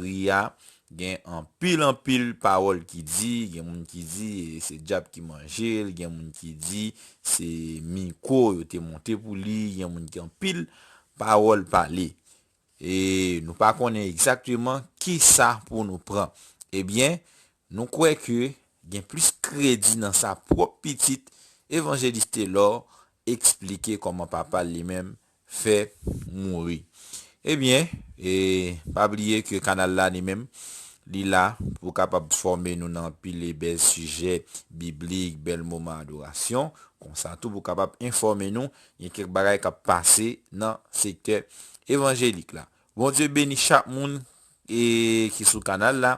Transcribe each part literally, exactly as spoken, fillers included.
Ri a, gen anpil, anpil pawòl ki di, gen moun ki di, e, se dyab ki manje l, gen moun ki di, se mikwo yo te monte pou li, gen moun ki anpil pawòl pale. E nou pa konnen egzakteman kisa pou nou pran. Ebyen, nou kwè ke gen plis kredi nan sa pwòp pitit Evanjelis Telor eksplike kòman papa l li menm fè mouri. Ebyen, e, pa bliye ke kanal la li menm, li la pou kapab fòme nou nan anpil e bèl sijè biblik, bèl moman adorasyon. Konsa tou pou kapab enfòme nou, gen kèk bagay k ap pase nan sektè evanjelik la. Bondye beni chak moun e ki sou kanal la.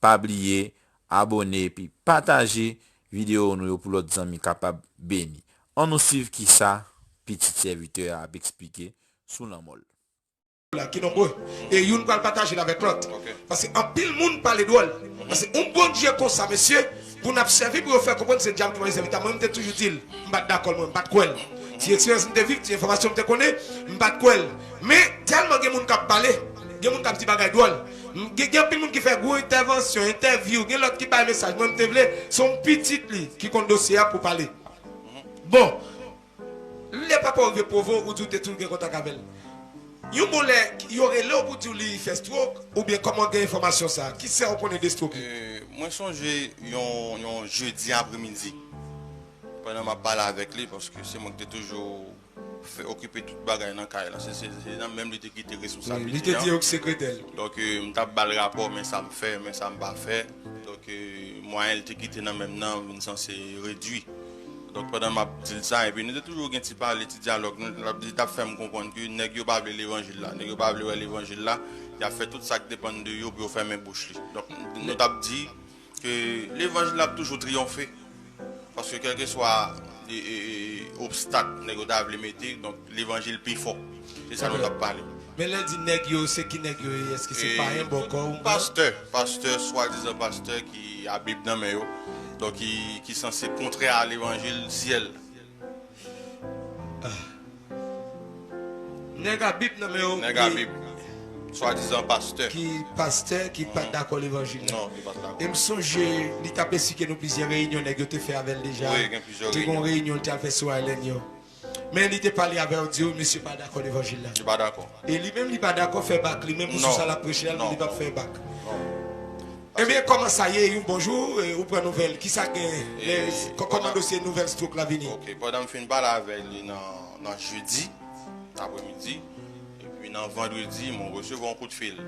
Pa bliye abòne epi pataje videyo nou yo pou lòt zanmi kapab beni. Ann nou swiv kisa pitit sèvitè a ap eksplike sou lanmò l. La ki nonbre. E youn pral pataje l avèk lòt. Paske anpil moun pale dwòl. Paske yon Bondye konsa, mesye, pou n ap sèvi, pou yo fè konprann se dyab ki manje sèvitè a. Mwen, m te toujou di l, m pa t dakò l, mwen, m pa t kwè l. Ti eksperyans m te viv, ti enfòmasyon m te konnen, m pa t kwè l. Men, tèlman gen moun k ap pale, gen moun k ap di bagay dwòl. M- Gen, gen anpil moun ki fè gwo entèvansyon, entèvyou, gen lòt ki bay mesaj. Mwen, m te vle, se yon pitit li ki konn dosye a pou pale. Bon, lè papa w rive Pwovo, ou di w te toujou gen kontak avè l. Yon bon lè, yo rele w pou di w li fè stroke, oubyen kòman w gen enfòmasyon sa a? Kisa w konnen de stroke li? E, mwen sonje yon, yon jedi apremidi, pandan m ap pale avèk li, paske se mwen ki te toujou fè okipe tout bagay nan kay la. Se, se, se nan menm li te kite Wi, li te di yo ki sekretè l. Donk, e, m t ap ba l rapò, men sa m fè, men sa m pa fè. Donk, e, mwayen li te kite nan men m nan vin sanse redui. Donk, pandan m ap di l sa, epi nou te toujou gen ti pale, ti dyalòg, nou, l ap, li t ap fè m konprann ke nèg yo pa vle levanjil la. Nèg yo pa vle wè levanjil la. Y ap fè tout sa k depann de yo pou yo fèmen bouch li. Donk, nou t ap di, ke levanjil la ap toujou triyonfe. Paske kèlkeswa e, e, e, obstak nèg yo ta vle mete, donk levanjil pi fò. Se sa nou t ap pale. Men lè l di nèg yo, se ki nèg yo ye? Èske se payen, bòkò, ou? Pastè, pastè, swadizan pastè ki a Bib nan men yo. Donk, ki, ki sanse kontrè a levanjil syèl. Nèg a Bib nan men yo. Nèg a Bib. Swadizan pastè. Ki pastè, ki pa t dakò levanjil la. Non, ki pa t dakò. E m sonje, li t ap esplike nou plizyè reyinyon nèg yo te fè avè l deja. Wi, gen plizyè reyinyon. Te gen yon reyinyon, li te al fè sou Island yo. Men li te pale avè yo, di yo, mesye pa dakò levanjil la. Li pa dakò. E li menm, li pa dakò fè bak. Li menm, pou sou sa l ap preche a, li di li p ap fè bak. Non, non. Ebyen, kòman sa ye? Yon bon jou, e, ou pran nouvèl. Kisa k gen? Lè, kò- kòman dosye nouvèl stroke la vini? Ok, pandan m fin pale avè li nan, nan jedi, apremidi, epi nan vandredi, mwen resevwa yon kout fil.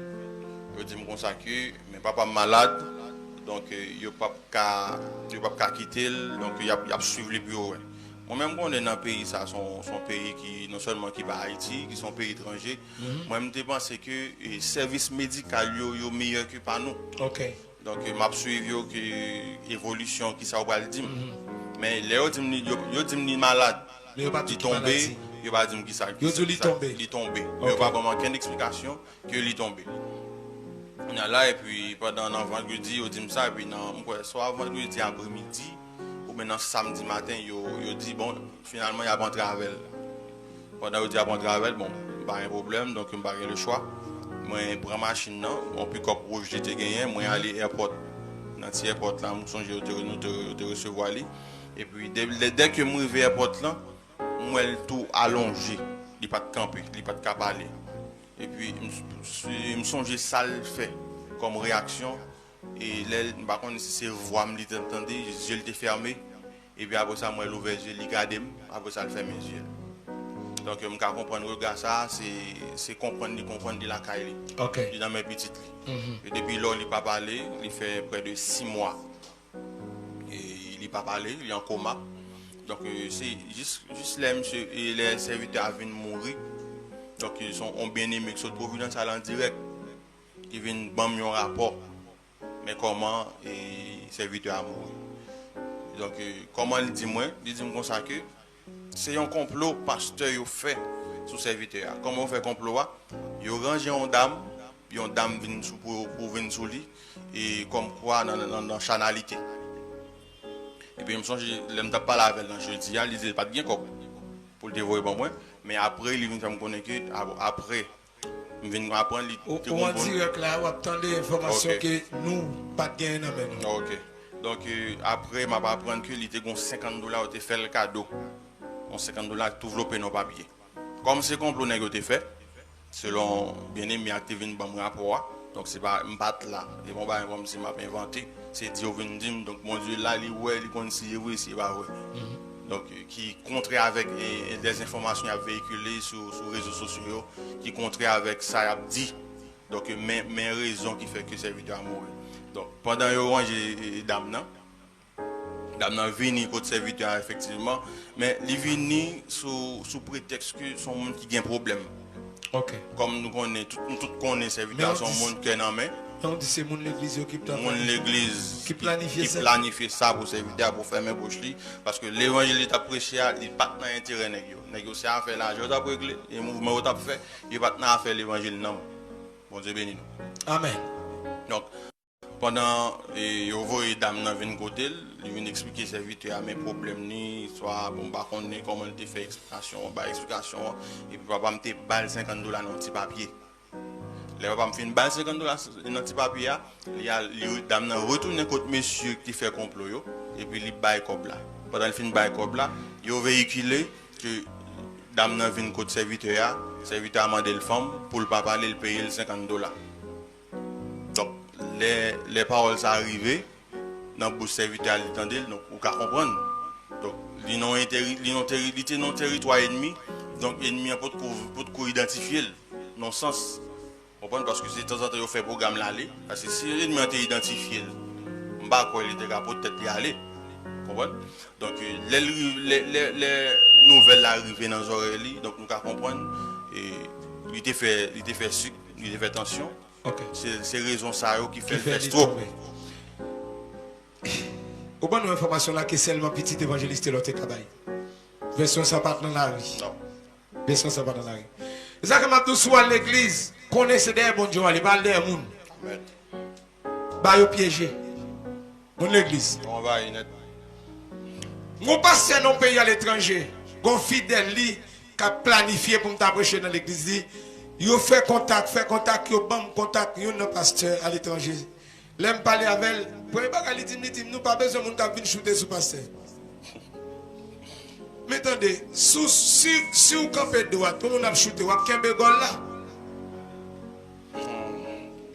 Yo di m konsa ke, men papa m malad, donk, e, yo p ap ka, yo p ap ka kite l, donk, y ap, y ap swiv li pou yo wè. Mwen menm, m konnen nan peyi sa, se yon, se yon peyi ki, non sèlman ki pa Ayiti, ki se yon peyi etranje, Mwen, m te panse ke e, sèvis medikal yo, yo meyè ke pa nou. Ok. Donk, e, m ap swiv yo ke evolisyon, kisa yo pral di m. Men lè yo di m li, yo, yo di m li malad, li tonbe, yo pa di m kisa, yo di li tonbe. Li tonbe. Men yo pa ban m okenn eksplikasyon ke li tonbe. Kounye a la, epi pandan nan vandredi, yo di m sa, epi nan, m kwè, swa vandredi apremidi, oubyen nan samdi maten, yo, yo di, bon, finalman, y ap antre avè l. Pandan yo di y ap antre avè l, bon, m pa gen pwoblèm, donk m pa gen lechwa. Mwen pran machin nan, yon pikòp wouj li te genyen, mwen ale èpòt. Nan ti èpòt la, m sonje yo te, nou te, yo te resevwa li. Epi, dè, dè, dè ke m rive èpòt lan, m wè l tou alonje. Li pa t kanpe, li pa t ka pale. Epi, m, m sonje sa l fè kòm reyaksyon. E lè, m pa konnen si se vwa m li t ap tande, zye l te fèmen. Epi apre sa, m wè l ouvè zye l, li gade m. Apre sa, l fèmen zye l. Donk, m ka konprann rega sa a, se, se konprann li konprann li lakay li. Ok. Li nan men pitit li. E depi lò, li pa pale, li fè prè de sis mwa. E li pa pale, li an koma. Donk, e, se jis, jis lè misye, e lè sèvitè a vin mouri. Donk, e, se yon, yon byeneme ki sot Providence al an dirèk. Ki vin ban m yon rapò. Men kòman, e, sèvitè a mouri. Donk, e, kòman li di mwen? Li di m konsa ke se yon konplo pastè yo fè sou sèvitè a. Kòman yo fè konplo a? Yo ranje yon dam, yon dam vin sou, pou, pou vin sou li, e kòmkwa nan, nan, nan chanalite. Epi m sonje, lè m t ap pale avè l nan jedi a, li di l pa t gen kòb pou l te voye ban mwen. Men apre, li vin fè m konnen ke, ap-, apre, M vin aprann li te gon bon. Ou an dirèk la, w ap tande enfòmasyon ke nou pa t genyen nan men nou. Ok. Donk, euh, apre, m ap aprann ke li te gon senkant dola, yo te fè l kado. Yon senkant dola tou vlope nan papye. Kòm se konplo nèg yo te fè, selon Byeneme a ki te vin ban m rapò a, donk se pa, m pa t la. E bon bagay kòmsi m ap envante, se di yo vin di m, donk Bondye la, li wè, li konn si e vre, si e pa vre. Donk, ki kontrè avèk, e, e, dèzenfòmasyon y ap veyikile sou, sou rezo sosyo yo, ki kontrè avèk sa y ap di. Donk, men, men rezon ki fè ke sèvitè a mouri. Donk, pandan yo ranje, e, dam nan, dam nan vini kot sèvitè a efektivman, men li vini sou, sou pretèks ke se yon moun ki gen pwoblèm. Ok. Kòm nou konnen, tout, nou tout konnen sèvitè a se yon moun kè nan men. Men w di se moun legliz yo ki planifiye. Moun legliz ki, ki planifye sa pou sèvitè a, pou fèmen bouch li, paske levanjil li t ap preche a, li pa t nan enterè nèg yo. Nèg yo se afè lajan yo t ap regle, e mouvman yo t ap fè, yo pa t nan afè levanjil nanm. Bondye beni nou. Amèn. Donk, pandan, e, yo voye dam nan vin kote l, li vin eksplike sèvitè a men pwoblèm li, swa, bon, m pa konnen kòman li te fè eksplikasyon an, bay eksplikasyon an, epi papa m te ba l senkant dola nan yon ti papye. Lè papa m fin ba l senkant dola s-, nan ti papye a, li al, li, dam nan retounen kot mesye ki te fè konplo yo, epi li bay kòb la. Pandan l fin bay kòb la, yo veyikile ke dam nan vin kot sèvitè a, sèvitè a mande l fanm pou l pa pale l, peye l senkant dola. Donk, lè, lè pawòl sa a rive nan bouch sèvitè a, li tande l, donk, ou ka konprann. Donk, li nan yon teri-, li nan teri-, li te nan yon teritwa ènmi, donk, ènmi an potko, potko idantifye l, nan sans. Konprann? Paske se tanzantan yo fè pwogram l ale. Paske si ènmi an te idantifye l, m pa kwè li te ka pot tèt li ale. Konprann? Donk, lè l ri-, lè, lè, lè nouvèl la rive nan zòrèy li, donk, nou ka konprann, e, li te fè, li te fè sik, li te fè tansyon. Ok. Se, se rezon sa yo ki fè l fè stroke. Ou ban nou enfòmasyon la ke sèlman pitit evanjelis Telor te ka bay. Vèsyon sa pa t nan lari. Non. Vèsyon sa pa t nan lari. E sa ke m ap di w, si w al legliz, konnen se dèyè Bondye w ale, pa al dèyè moun. Amèn. Ba yo pyeje. Moun legliz. Yo anvayi nèt. Gon pastè nan yon peyi aletranje, gon fidèl li k ap planifye pou m ta preche nan legliz li. Yo fè kontak, fè kontak, yo ban m kontak youn nan pastè aletranje. Lè m pale avè l, premye bagay li di m, li di m, "Nou pa bezwen moun k ap vin choute sou pastè." Men tande, si w, si, si w kanpe dwat, yon moun ap choute, w ap kenbe gòl la.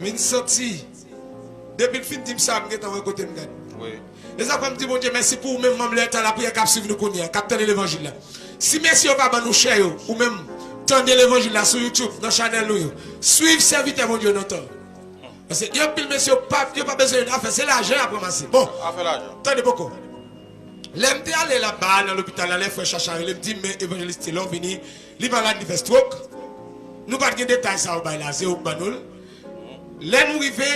Men m santi, depi l fin di m sa, m gentan wè kote m gade. Wi. E sa fè m di Bondye mèsi pou ou menm, manm Leta Lapriyè k ap swiv nou kounye a, k ap tande levanjil la. Si mesye yo pa ban nou chè yo, ou menm, tande levanjil la sou YouTube, nan chanèl nou yo. Swiv sèvitè Bondye yo nan tan. Paske gen anpil mesye yo pa, yo pa bezwen afè, se lajan y ap ranmase. Bon, afè lajan. Tande poko. Lè m te ale laba a nan lopital la, lè frè Chacha rele m di m, "Men evanjelis Telor vini, li malad, li fè stroke." Nou pa t gen detay sa yo bay la, se yo k ban nou l. Lè nou rive,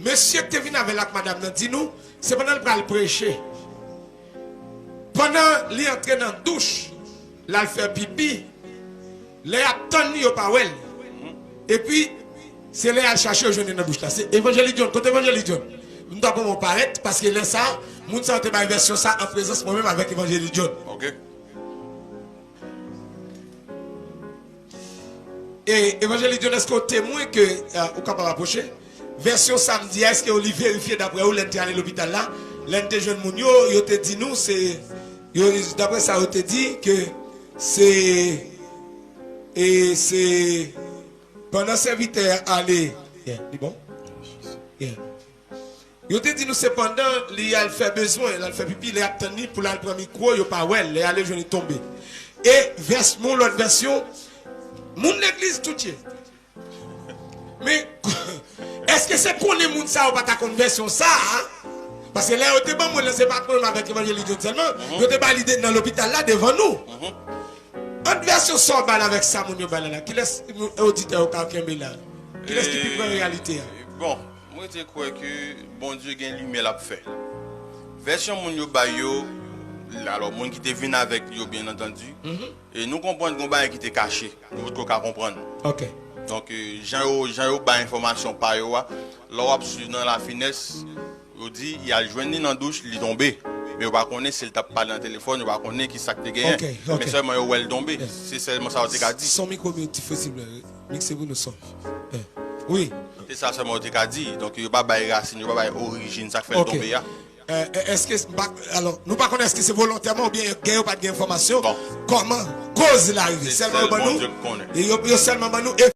mesye k te vin avè l ak madanm nan di nou, se pandan l pral preche. Pandan li antre nan douch, l al fè pipi, lè y ap tann li, yo pa wè l. Epi, se lè y al chache, yo jwenn li nan douch la. Se Evanjelis John. Kote Evanjelis John? M ta pran mwen parèt, paske lè sa, moun sa yo te bay vèsyon sa an prezans mwen menm avèk Evanjelis John. Ok. E, Evanjelis John, èske w temwen ke, e, ou kapab apwoche? Vèsyon sa m di a, èske w li verifye daprè ou lè n te ale lopital la? Lè n te jwenn moun yo, yo te di nou se, yo, daprè sa yo te di ke se, e se pandan sèvitè a ale. Yeah, li bon? Yeah. Yo te di nou se pandan li al fè bezwen, l al fè pipi, lè y ap tann li pou l al pran mikwo, yo pa wè l, lè y ale jwenn li tonbe. E vès, yon lòt vèsyon, moun legliz tout ye. Men, èske se konnen moun sa yo pa ta konn vèsyon sa a? Paske lè yo te ban mwen l, se pa t mwen menm avèk Evanjelis John sèlman, yo te ba li de, nan lopital la devan nou. Ant vèsyon sa w ba l avèk sa moun yo ba l la, kilès oditè yo ka kenbe la? Kilès ki pi pran reyalite a? Bon, mwen te kwè ke Bondye gen limyè l ap fè. Vèsyon moun yo bay yo, alò, moun ki te vin avèk yo, byen antandi, e nou konprann gon bagay ki te kache, nou potko ka konprann. Ok. Donk, e, jan yo, jan yo bay enfòmasyon pa yo a, lè w ap swiv nan lafinès, yo di, y al jwenn li nan douch, li tonbe. Men yo pa konnen si l t ap pale nan telefòn, yo pa konnen ki sa k te genyen. Ok, ok. Men sèlman yo wè l tonbe. Yes. Se sèlman sa yo te ka di. Son mikwo byen ti fwe silvouplè. Mikse pou nou son. Wi. Se sa sèlman yo te ka di. Donk, yo pa bay rasin, yo pa bay orijin sa k fè l tonbe a. Èske, alò, nou pa konnen èske se volontèman oubyen gen yo pa t gen enfòmasyon kòman koz la rive. Sèlman yo ban nou, yo sèlman ban nou